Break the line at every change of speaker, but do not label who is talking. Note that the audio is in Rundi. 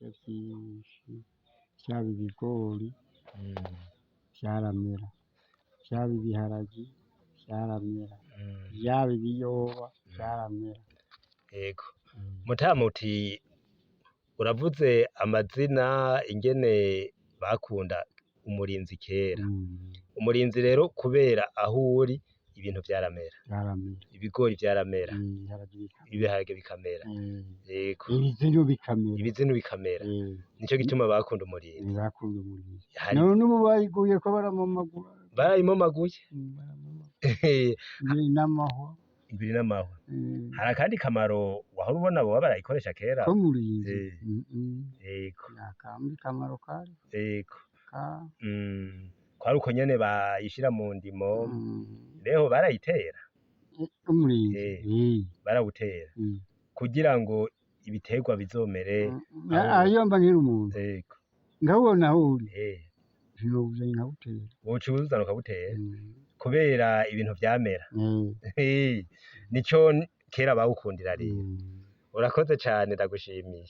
Twararya vyinshi, vyaba ibigori vyaramera, vyaba ibiharage vyaramera, vyaba ibiyoba vyaramera.
Yego. Mutama uti uravuze amazina ingene bakunda umurinzi kera. Umurinzi rero kubera aho uri ibintu vyaramera.
Vyaramera.
Ibigori vyaramera.
Ibiharage bikamera.
Ibiharage bikamera. Yego.
Ibizinu bikamera.
Ibizinu bikamera. Nico gituma bakunda umurinzi.
Bakunda umurinzi.
Hari
None ubu bayiguyeko baramomagura.
Barayimomaguye.
Baramomagura. Ibiri n'amahwa.
Ibiri n'amahwa. Hari akandi kamaro wahora ubona boba barayikoresha kera?
Ko murinzi.
Yego.
Nta kamaro kari.
Yego.
Ka.
Kwari uko nyene bayishira mu ndimo. Reho barayitera.
Umurinzi.
Barawutera. Kugira ngo ibiterwa bizomere.
Ayo mba nkiri umuntu.
Yego.
Nkawubona aho uri. Sinowuza nkawutera.
Woca uwuzana ukawutera. Kubera ibintu vyamera. Nico kera bawukundira rero. Urakoze cane, ndagushimiye.